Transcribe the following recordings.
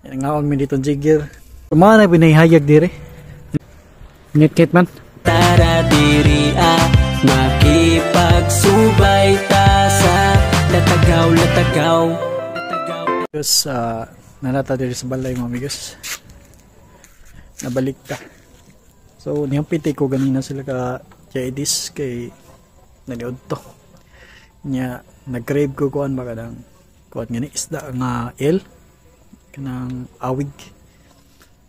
Ngaon mi dito jigger. Kumana binayhayag dire. Ngit-ngit man. Tara diri ah, makipagsubay ta sa latagaw latagaw. Amigos, nanata diri sa balay mga amigos. Nabalik ta. So nihampiti ko ganina sila ka Jadis kay naniod to. Nya nag-crave ko kuan ba kanang kuan nga ni isda nga el kanang awig.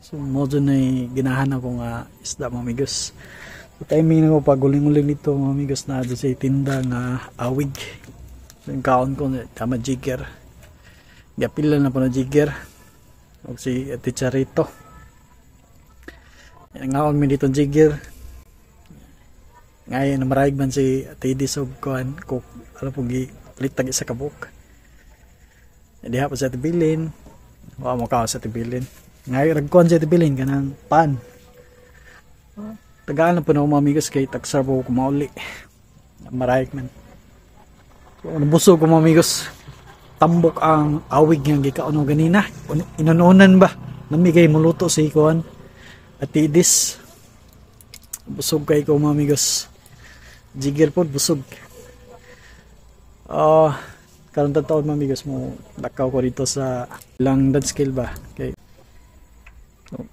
So mo dyan ay ginahan ako nga isda mga amigos. So timing na ko paguling-uling nito mga amigos na dyan sa tinda nga awig. So yung kaon ko tama jigger. Gapila na po na jigger. Og si Ate Charito. Ngaon mi dito jigger. Ngayon na marayag man si Ate Edis og kuan cook. Alam pong gipalitag isa ka buok. Diha pa sa Ate Bilin. Wa mo ka sa Ate Bilin. Ngayon nagkuan sa Ate Bilin kanang pan. Tagaan na po na ako, mga amigos kay tagsar po ko mauli. Marayag man. So, nabusog ko mga amigos. Tambok ang awig nga gikaon ko ganina. Inununan ba? Namigay muluto si kuan. Ate Edis. Busog kay ko mga amigos. Jigger po, busog. Karon taon mga amigos mo lakaw ko dito sa lang dance skill ba. Okay. So,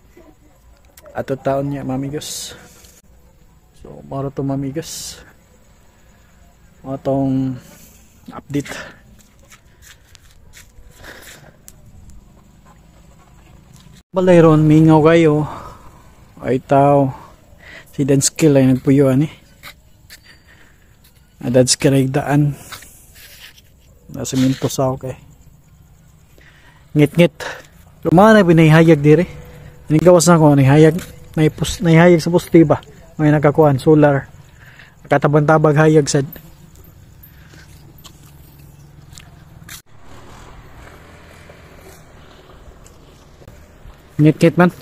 ato taon niya mga amigos. So, maro to mga amigos. Mga tong update. Balay ron, mingaw kayo. Ay tao. Si dance skill ay nagpuyuan eh. Dance skill ay daan. Nasa minto sa okay. Ngit-ngit. Lumana na binayhayag dire. Inigawas na ko, nahayag, nahayag sa poste ba? May nakakuan, solar. Katabang-tabag hayag sad. Ngit-ngit man.